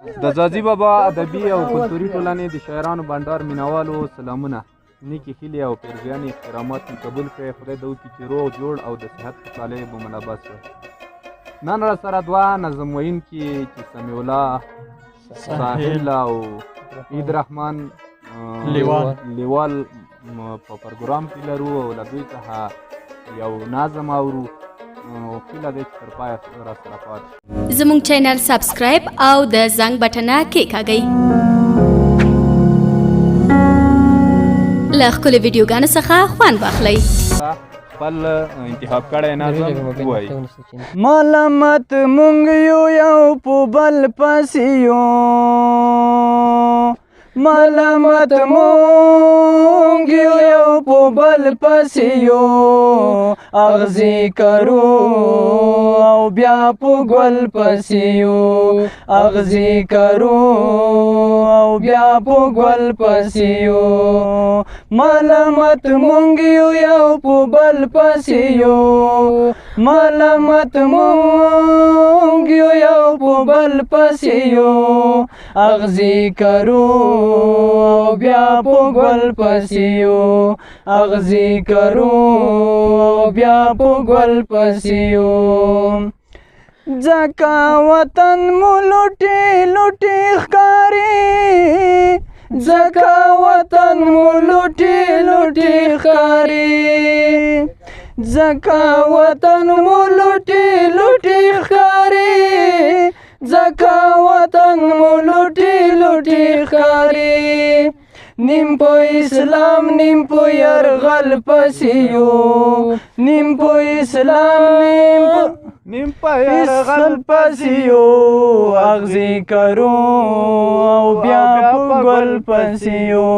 د ځاځي بابا ادبي او کلتوري ټولنې د شاعرانو بنډار مینوالو سلامونه، نیکې هیلې او پیرزوینې احترامات مې قبول کړئ. خدای دې وکړي چې روغ جوړ او د صحت په صالح به ملبس وئ. نن را سره دوه نظم ویونکي چې سمیع الله ساحل او عید رحمان لیوال په پروګرام کې لرو او له دوی څخه یو نظم اورو. هیله ده چې تر پایه را سره پاتې. زموږ چینل سبسکرایب او د زنګ بټنه کېکاږئ. له ښکلو ویډیوګانو څخه خوند واخلئ. خپل انتخاب کړی نظم ووایي. ملامت مونږ یو یو په بل پسې یو، ملامت مونږ یو یو په بل پسې یو، اغزي کرو او بیا په ګل پسې یو، اغزي کرو او بیا په ګل پسې یو، ملامت مونږ یو یو په بل پسې یو، ملامت مونږ یو یو په بل پسې یو، اغزي کرو او بیا په ګل پسې یو، اغزي کرو او بیا په ګل پسې یو. ځکه وطن مو لوټې لوټې ښکاري، ځکه وطن مو لوټې لوټې ښکاري، ځکه وطن مو لوټې لوټې ښکاري، ځکه وطن مو لوټې لوټې ښکاري. نیم په اسلام نیم په یرغل پسې یو، نیم په اسلام نیم په یرغل پسې یو، اغزي کرو او بیا په ګل پسې یو،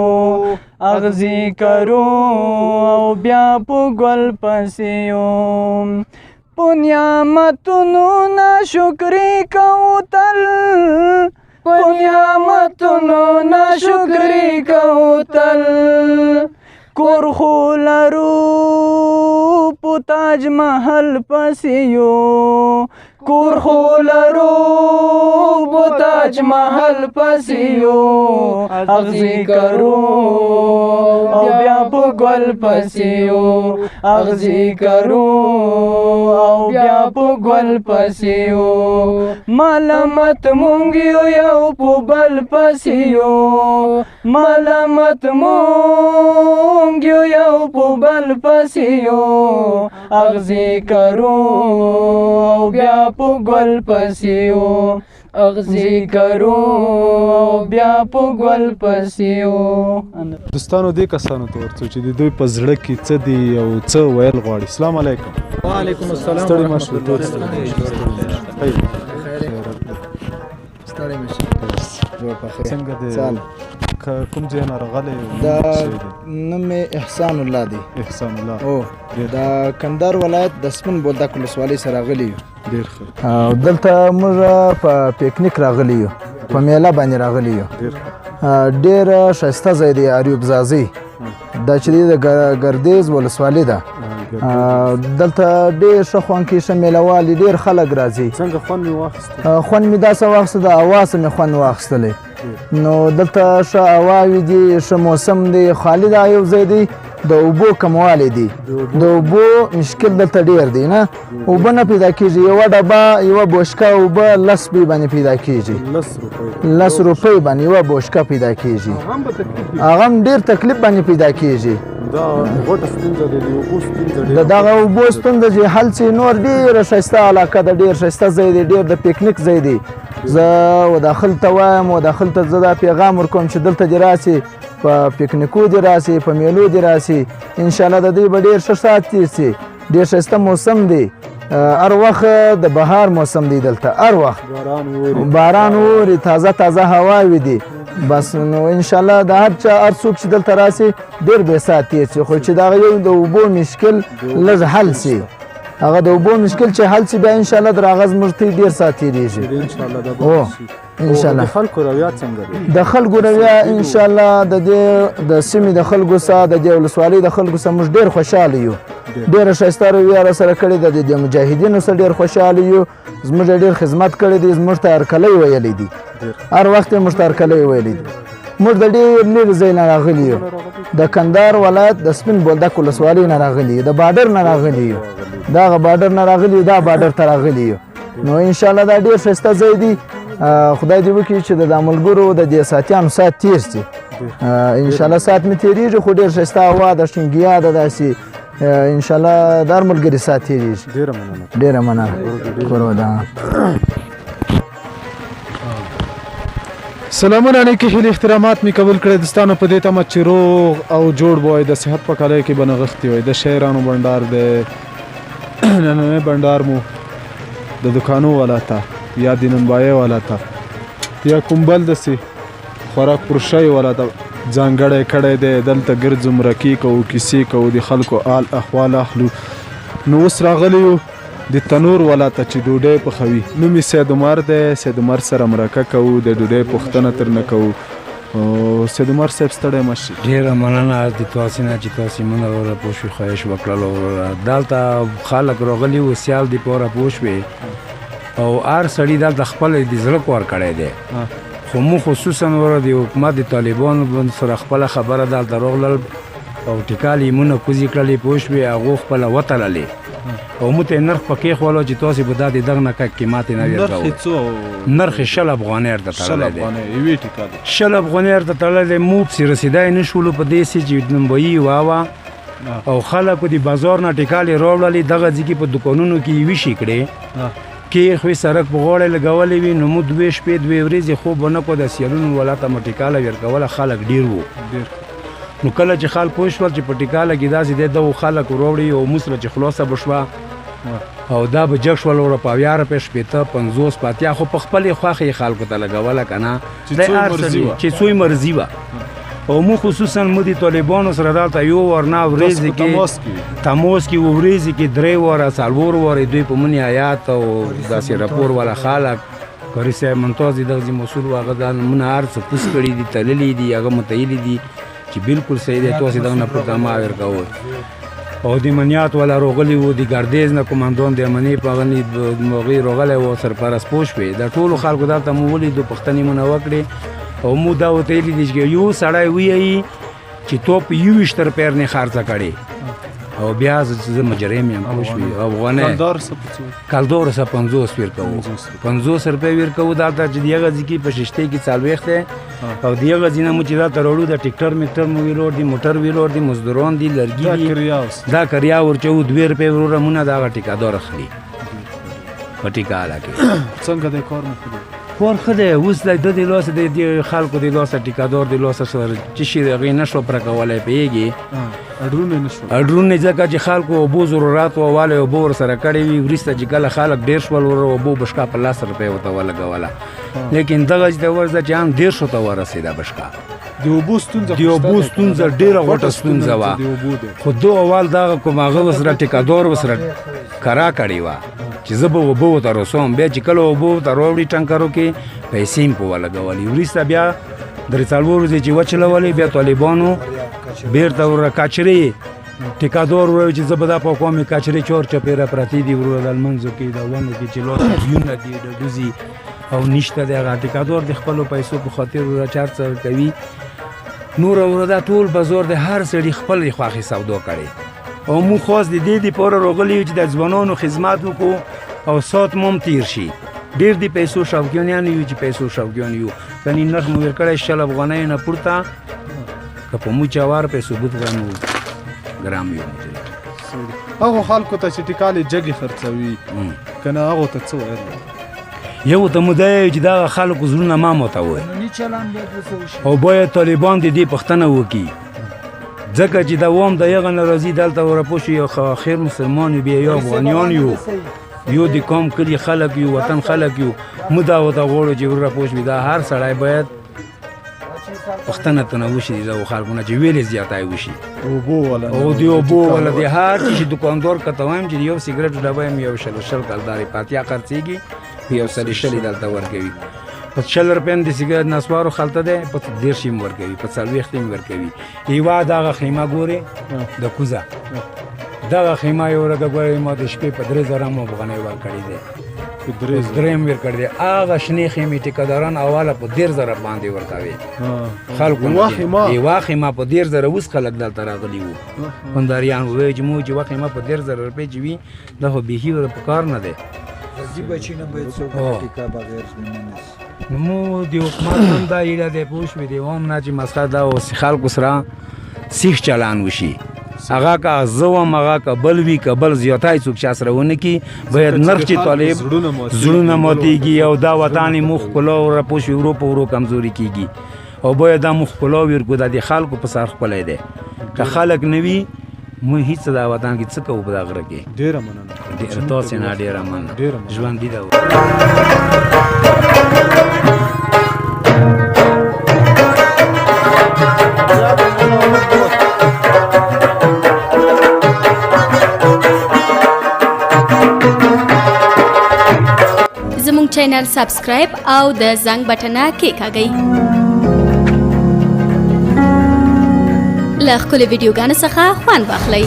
اغزي کرو او بیا په ګل پسې یو. په نعمتونو ناشکري کوو تل، په نعمتونو ناشکري کوو تل، کور خو لرو په تاج محل پسې یو، کور خو لرو په تاج محل پسې یو، اغزي کرو او بیا په ګل پسې یو، اغزي کرو او بیا په ګل پسې یو. ملامت مونږ یو یو په بل پسې یو، ملامت مونږ یو یو په بل پسې یو، اغزي کرو او بیا په ګل پسې یو، اغزي کرو او بیا په ګل پسې یو. دوستانو دې کسانو ته ورڅو چې د دوی په زړه کې څه دي او څه ویل غواړي. السلام علیکم. وعلیکم السلام. ستړي مه شئ. ټول ستړي مه شئ. جوړ په خیر. څنګه دی؟ کوم ځای نه راغلی؟ دا نوم مې احسان الله دی. احسان الله. او د کندهار ولایت د سپین بولدک ولسوالۍ سره راغلي یو. ډېر ښه. او دلته موږ په پکنیک راغلي یو، په میله باندې راغلي یو. ډېر ښایسته ځای دی اریوب ځاځي، دا چې د ګردیز ولسوالي ده. دلته ډېر ښه خوند کې ښه میله والي، ډېر خلک راځي. څنګه خوند مې واخیست؟ خوند مې داسې واخیست، د هوا څخه مې خوند واخیستلی. نو دلته ښه هواوې دي، ښه موسم دی، خالي دا یو ځای دی د اوبو کموالی دی، د اوبو مشکل دلته ډېر دی، نه اوبه نه پیدا کېږي. یوه ډبه یوه بوشکه اوبه 10 روپۍ باندې پیدا کېږي، 10 روپۍ باندې یوه بوشکه پیدا کېږي. هغه هم ډېر تکلیف باندې پیدا کېږي. دا غټه ستونزه ده، د اوبو ستونزه ډېره. د دغه اوبو ستونزه چې حل شي نور ډېره ښایسته علاقه ده، ډېر ښایسته ځای دی، ډېر د پکنیک ځای دی. زه وداخل ته وایم، وداخل ته زه دا پیغام ورکوم چې دلته دې راسي، په پکنیکو دې راسي، په میلو دې راسي، انشاءالله د دوی به ډېر ښه ساعت تېر شي. ډېر ښایسته موسم دی، هر وخت د بهار موسم دی دلته، هر وخت باران اوري، تازه تازه هواوې دي. بس نو انشاءالله د هر چا هر څوک چې دلته راسي ډېر به ساعت تېر شي. خو چې دغه یو د اوبو مشکل لږ حل شي، هغه د اوبو مشکل چې حل شي بیا انشاءالله در هغه زموږ ته ډېر ساعت تېرېږي. انشاءالله دا به شي. ان شاء الله. د خلکو رویه څنګه ده؟ د خلکو رویه ان شاء الله د دې د سیمې د خلکو سره، د دې ولسوالۍ د خلکو سره موږ ډېر خوشحاله یو. ډېره ښایسته رویه را سره کړې ده. د دې مجاهدینو سره ډېر خوشحاله یو. زموږ ډېر خدمت کړی دی، زموږ ته هرکلی ویلی دی. هر وخت یې موږ ته هرکلی ویلی دی. موږ د ډېر لرې ځای نه راغلي یو، د کندهار ولایت د سپین بولدک ولسوالۍ نه راغلي یو، د باډر نه راغلي یو، دغه باډر نه راغلي یو، دا باډر ته راغلي یو. نو انشاءالله دا ډېر ښایسته ځای دی. خدای دې وکړي چې د دا ملګرو د دې ساتیانو ساعت تېر شي. انشاءالله ساعت مې تېرېږي، خو ډېر ښایسته هوا ده، ښینګیا ده، داسې انشاءالله د هر ملګري ساعت تېرېږي. ډېره مننه. ډېره مننه، کور ودان. سلامونه، نیکې هیلې احترامات مې قبول کړئ دوستانو، په دې تمه چې روغ او جوړ به وئ، د صحت په کالیو کې به نغښتي وئ. د شاعرانو بنډار دی، نننی بنډار مو د دکانو والا ته یا د ننبایۍ والا ته یا کوم بل داسې خوراک پرشی والا ته ځانګړی کړی دی. دلته ګرځو، مرکې کوو، کیسې کوو، د خلکو حال احوال اخلو. نو اوس راغلي یو د تنور والا ته چې ډوډۍ پخوي. نوم یې سید عمر دی. سید عمر سره مرکه کوو، د ډوډۍ پوښتنه ترنه کوو. سید عمر صاحب ستړی مه شي. ډېره مننه د تاسې نه چې تاسې مونږ وروره پوه شوې خواهش وکړل. وروره دلته خلک راغلي وو سیال دپاره پوه شوې، او هر سړي دلته خپل د زړه کار کړی دی. خو موږ خصوصا وروره د حکومت د طالبانو سره خپله خبره دلته راغلل او ټیکالې یې مونږ کوزې کړلې پوه شوې، هغو خپله وتړلې او موږ ته یې نرخ پکې ښوولو چې تاسې به دا د دغه نه کږ قیمت یې نه نرخ ورکوئ. یې څو؟ نرخ یې 20 افغانۍ ورته 20 تړلی دی. افغانۍ یوې ټیکالې؟ 20 افغانۍ ورته تړلی دی. موږ پسې رسېدای نه شولو په دې سي چې نمبایي یوه وه او خلکو د بازار نه ټیکالې راوړلې، دغه ځای کې په دوکانونو کې یې ویشې کړې، کې خو سړک په غاړه لګولې وي. نو موږ دوې شپې دوې ورځې خوب ونه کړو، د سیالونو والا ته مو ټیکاله ورکوله، خلک ډېر وو. نو کله چې خلک پوه شول چې په ټیکاله کې داسې دی، دغو خلک وروړي او موږ سره چې خلاصه به شوه او دا به جګ شول وروره په 70 روپۍ، 60، 50، په 80، خو په خپلې خوښې یې خلکو ته لګوله که نه، چې دی څوی هر څه مرضي دی، وه. چې څوی مرضي وه. او موږ خصوصا موږ د طالبانو سره دلته یو وار نه ورځې کې تماس کې تماس کې وو، ورځې کې 3 واره 4 واره دوی په مونږ حیات او داسې راپور والا خلک قاري صاحب ممتاز دی دغه مسؤل و، هغه دا مونږ هر څه کوز کړي دي، تللي دي، هغه متیلي دي چې بالکل صحیح دی، تاسې دغه نه پورته ما ورکوئ. او د منیات والا راغلي وو، د ګردیز نه کومندان د منې په هغه هغوی راغلی و، سرپرست پوه شوې. د ټولو خلکو دلته مو ولیدو، پوښتنې مو نه وکړې او مو دا ورته ویلي دي چې یو سړی ویایي چې تو په 21 روپۍ نه خرڅه کړې او بیا زه مجرم یم پوه شوې. افغانۍ. کلدار څه په څو؟ کلدار څه 50 ورکوو، 50 روپۍ ورکوو. دلته چې دغه ځای کې په ششتۍ کې 40 دی او دغه ځای نه مو چې دلته راوړو، د ټریکټر میکټر مو ویلوړ دي، موټر ویلوړ دي، مزدوران دي، لرګي دا دي، کریا اوس. دا کریا ورچوو 2 روپۍ وروره مونږ دغه ټیکادار اخلي په ټیکاله کې. څنګه دی کار مو ښه دی؟ کار ښه دی اوس د ده د لاسه، د دې خلکو د لاسه، ټیکادار د لاسه سره چې شي هغې نه شو پوره کولی پوهېږي؟ اډرونه نه شو. اډرونه ځکه چې خلکو اوبو ضرورت و، والې اوبو ورسره کړې وي. وروسته چې کله خلک ډېر شول وروره اوبو بشکا په 10 روپۍ ورته ولګوله، لیکن دغه چې ته ورځه چې هم 30 ته ورسېده بشکا. د اوبو ستونزه د اوبو ستونزه ډېره غټه ستونزه وه. د اوبو ده. خو دو اول دغه کوم هغه ورسره ټیکادار ورسره کرا کړې وه چې زه به اوبه ورته رسوم. بیا چې کله اوبه ورته راوړي ټانکرو کې پیسې یې په ولګولې. وروسته بیا درې څلور ورځې چې وچلولې، بیا طالبانو بېرته وروره کچرې ټیکادار وویل چې زه به دا پاکوم، کچرې چور چاپېره پرتې دي وروره د لمنځو کې د ونو کې چې لاس یونه دي ډډوزي او نشته دی. هغه ټیکادار د خپلو پیسو په خاطر وروره چار څه کوي. نور وروره دا ټول بازار د هر سړي خپلې خوښې سودا کړې او موږ خاص د دې دپاره راغلي یو چې د ځوانانو خدمت وکړو او ساعت مو هم تېر شي. ډېر د پیسو شوقیان یو چې پیسو شوقیان یو، کني نرخ مو ورکړی 20 افغانۍ نه پورته که په موږ چا ور په ثبوت ګرام ګرام یو. هغو خلکو ته چې ټیکالې جګې خرڅوي که نه، هغو ته څه ویل؟ یو ته مو دا یو چې دغه خلکو زړونه ما ماتوي او باید طالبان د دې پوښتنه وکړي، ځکه چې دا وام د هغه نه راځي دلته ورپوه شو یو خیر مسلمان یو، بیا یو افغانیان یو، یو د قوم کلي خلک یو، وطن خلک یو. موږ دا ورته غواړو چې وروره پوه شوي دا هر سړی باید پوښتنه ترنه وشي د دغو خلکو نه چې ویلې زیاتی وشي. اوبو والا او د اوبو والا د هر څه چې دوکاندار که ته وایم چې یو سګرټ ډبه هم یو 20 کلدارې په 80 خرڅېږي، په یو 20 یې دلته ورکوي. په 20 روپۍ هم د سګرټ نسوارو خلطه دی، په 30 یې هم ورکوي، په 40 یې هم ورکوي. یوه دغه خیمه ګورې د کوزه، دغه خیمه یو ورځ ګورې ما د شپې په 3000 هم افغانۍ ورکړې دی. په 3000 دریم ورکړ دی. هغه شنې خیمې ټیکداران اوله په 30,000 باندې ورکوي خلکو نه. یوه خیمه؟ یوه خیمه په 30,000. اوس خلک دلته راغلي وو، کنداریان وویل چې موږ چې یوه خیمه په 30,000 روپۍ چې وي، دا خو بیخي ورته په کار نه دی. ځي بچی نه باید څوک ټیکا بغیر نه نیسي. نو مو د حکومت هم دا هیله دی، پوه شوې، د هم نه چې مسله دا اوس خلکو سره سیخ چلان وشي، هغه که زه وم، هغه که بل وي، که بل زیاتی څوک چا سره ونه کړي، باید نرخ چې طالب زړونه ماتېږي او دا وطن یې مو ښکلا ور، پوه شوې، ورو په ورو کمزوري کېږي او باید دا مو ښکلا ورکړو. دا د خلکو په سر ښکلی دی، که خلک نه وي موږ هېڅ دا وطن کې څه کوو په دا غره کې. ډیره مننه. ډېره تاسې نه ډېره مننه. ډېره مننه. ژوندي ده. زموږ چینل سبسکرایب او د زنګ بټنه کېکاږئ. له ښکلو ویډیوګانو څخه خوند واخلئ.